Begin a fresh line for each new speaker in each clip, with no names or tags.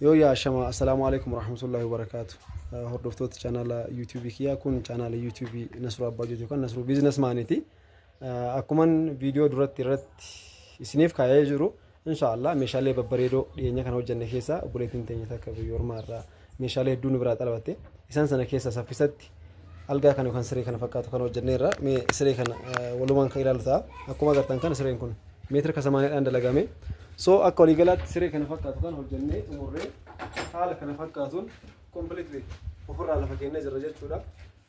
Yoo yaashama, assalaamu alaikum warahmatullahi wabarakaatu. Hordoftoota chaanaala yuutuubii kiyyaa, kun chaanaala yuutuubii Nasruu Abbaa Jooti yookaan Nasruu Biizinasmaaniiti. Akkuman viidiyoo duratti irratti isiniif kaa'ee jiru, inshaallah meeshaalee babbareedoo dhiyeenya kana hojjenne keessaa obboleettiin teenya takka biyya ormaa irraa meeshaalee hedduu nu biraa xalabatte. Isaan sana keessa saffisatti algaa kana yookaan siree kana fakkaatu kan hojjenneerra. Mee siree kana walumaan kan ilaalu ta'a. Akkuma agartan kana sireen kun meetira kasamaaniidhaan dalagame. So akka waliigalaatti siree kana fakkaatu kan hojjennee xumurree haala kana fakkaatuun completely ofirraa lafa kennee jirra jechuudha.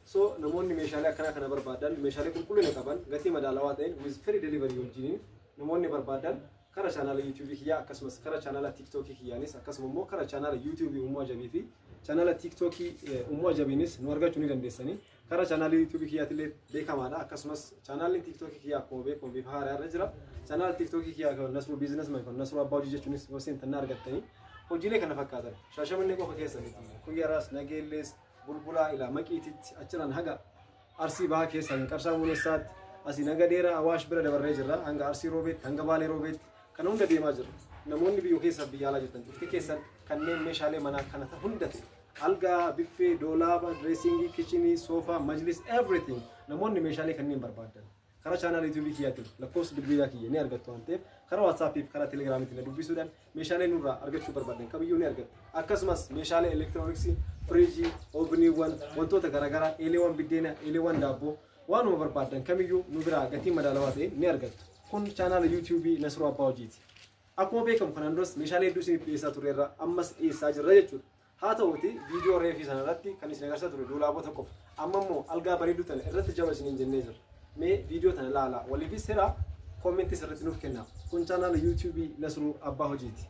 So namoonni meeshaalee akkanaa kana barbaadan, meeshaalee qulqullina qaban, gatii madaalawaa ta'een, with free delivery wajjiniin namoonni barbaadan, kara chaanaala yuutuubii kiyyaa akkasumas kara chaanaala tiiktookii kiyyaanis, akkasuma immoo kara chaanaala yuutuubii Ummuu Ajabii fi chaanaala tiiktookii Ummuu Ajabiinis nu argachuu ni dandeessanii. Kara chaanaala yuutuubii kiyyaatillee beekamaadha. Akkasumas chaanaalli tiiktookii kiyyaa akkuma beekamu bifa haaraa irra jira. Chaanaala tiiktookii kiyyaa kan Nasruu Biizinasmaan kan Nasruu Abbaa Hojii jechuunis yoo seentan na argattanii. Hojiilee kana fakkaatan Shaashamannee qofa keessa miti. Kuyyaraas, Nageellees, Bulbulaa ilaa Maqiititti, achirraan haga Arsii Bahaa keessaa kan Qarsaa Muunessaatti, asii naga dheeraa Awaash bira dabarree jirra, hanga Arsii Roobeetti, hanga Baalee Roobeetti kana hunda deemaa jirra. Namoonni biyya keessaa biyya alaa jirtan cufti keessan kanneen meeshaalee manaa kana hunda ta'e, algaa, biffee, doolaaba, direesingii, kichinii, soofaa, majlis, everything, namoonni meeshaalee kanneen barbaadan karaa chaanaala yuutuubii kiyyaatiin lakkoofsa bilbilaa kiyya ni argattu waan ta'eef, karaa waatsaappii fi karaa telegiraamiitiin na dubbisuudhaan meeshaalee nurraa argachuu barbaadan kamiyyuu ni argattu. Akkasumas meeshaalee elektirooniksii, firiijii, ooveniiwwan, wantoota garaagaraa, eeleewwan biddeenaa, eeleewwan daabboo, waanuma barbaadan kamiyyuu nu biraa gatii madaalawaa ta'een ni argattu. Kun chaanaala yuutuubii Nasruu Abbaa Hojiiti. Akkuma beekamu kanaan duras meeshaalee hedduu isiniif dhiyeessaa turreerra, ammas dhiyeessaa jirra jechuudha. Haa ta'uuti viidiyoo reefii sana irratti kan isin agarsiisaa ture doolaabota qofa. Amma immoo algaa bareedduu tana irratti jaba isiniin jennee jirra. Mee viidiyoo tana ilaalaa, waliifis hiraa, koomentii sirriitti nuuf kennaa. Kun chaanaala yuutuubii Nasruu Abbaa Hojiiti.